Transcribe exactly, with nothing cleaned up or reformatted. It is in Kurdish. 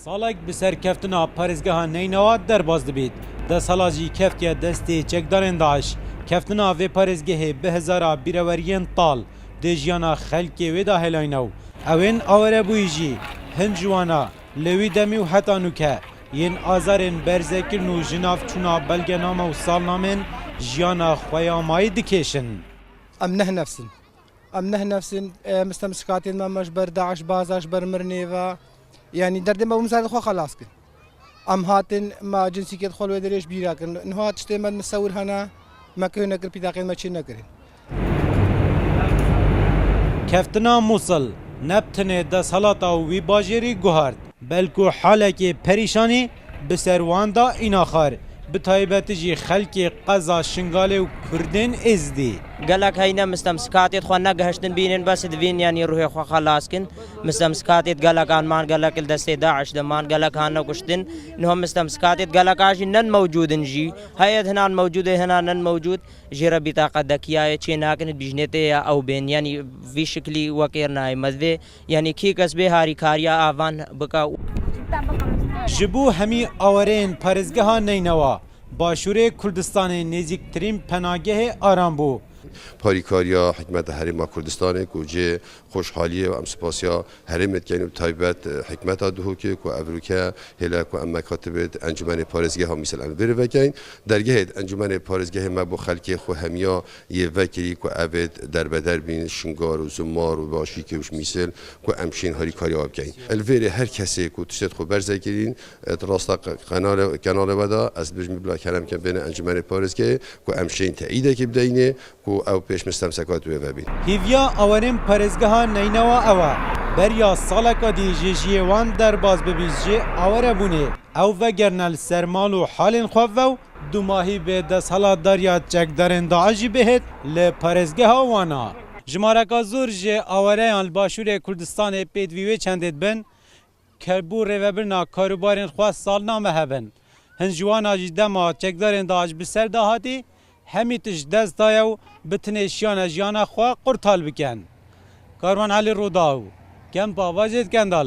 Salek bi ser keftina parêzgeha Neynawa derbas dibît. Desthilat jî keftiye destê çekdarên DAIŞ. Keftina vê parêzgehê bi hezara bîreweriyên tal dê jiyana xelkê wê de helayne û ewên awerebûyî jî hin ji wana li wî demî û heta nûke yên azarên berzekirin û ji nav çûna belgename û salnamên jiyana xwe ya mayî dikêşin. Em neh nefs in. Em neh nefs in, e, mistemsikatên me, me ji ber DAIŞ, Baza, ji ber mirinê ve. Yanî derdê me bû, em ser xwe xelas kin. Em hatin, me cinsîkêt xwe li wê derê ji bîra kirin. Niha tiştê me misewir hene, me kê nekir, pîtaqên me çê nekirin. Keftina Mûsil ne bi tenê desthilata wî bajêrî guhart, belku halekê perîşanî bi ser wan da înaxar, bi taybetî jî xelkê qeza Şingalê û Kurdên Êzidî. Gelek heyne mistemsikatêt xwe negihiştin bînin, bes divîn, yanî ruhê xwe xelas kin. Mistemsikatêt gelekan man, gelek li destê DAIŞ de man, gelek han nekuştin. Niha mistemsikatêt geleka jî nen mewcûd in jî. Heyet hinan mewcûd ê, hinan nen mewcûd. Jê re bîtaqa dekiyayê çê nakin, dibîjnê tê ya ew bên. Yanî vî şiklî wekêr nayê me divê. Yanî kî kes bê harîkariya avan bika. Ji bo hemî awereyên parêzgeha Neynewa, Başûrê Kurdistanê nêzîktirîn penagehê aram bû. Parîkariya Hikûmeta Herêma Kurdistanê ku cê xweşhaliyê û em spasiya herêmê dikeyn û taybet, e, Hikûmeta Duhokê ku evroke hêle ku em mekatibê di Encûmenê Parêzgeha mîsal em vê rê vekeyn. Dergehê di Encûmenê Parêzgehê me bo xelkê xwe hemiya yê vekirî ku evêt derbeder bîn, Şingal û Zumar û Başîkê û ji mîsal ku em şên harîkariya we bikeyn. Li vê rê her kesê ku tiştêt xwe berze kirîn, e, di rasta qe-, qenale-, kenalê we de ez dibêjim bila kerem kin bêne Encûmenê Parêzgehê ku em şên teyîdekê bideynê. Ku ew pêş mistemseka tu wê vebîn. Hîviya awerên parêzgeha Neynewa ew e, beriya saleka dî ji jiyê wan derbas bibî ji jê awerebûnê. Ew vegerine li ser mal û halên xwe ve û dumahî bi desthilatdariya çekdarên DAIŞ jî bihêt li parêzgeha wan a. Jimareka zor ji awereyan li Başûrê Kurdistanê pêdivî wê çendê dibin. Kerbû rêvebirina karûbarên xwe salname hebin. Hin ji wana jî dema çekdarên DAIŞ bi ser de hatî, hemî tişt dest daye û bi tinê şiyane jiyana xwe qurtal bikin. Karwan Elî Rûdaw, Kempa Vajêt Kendal.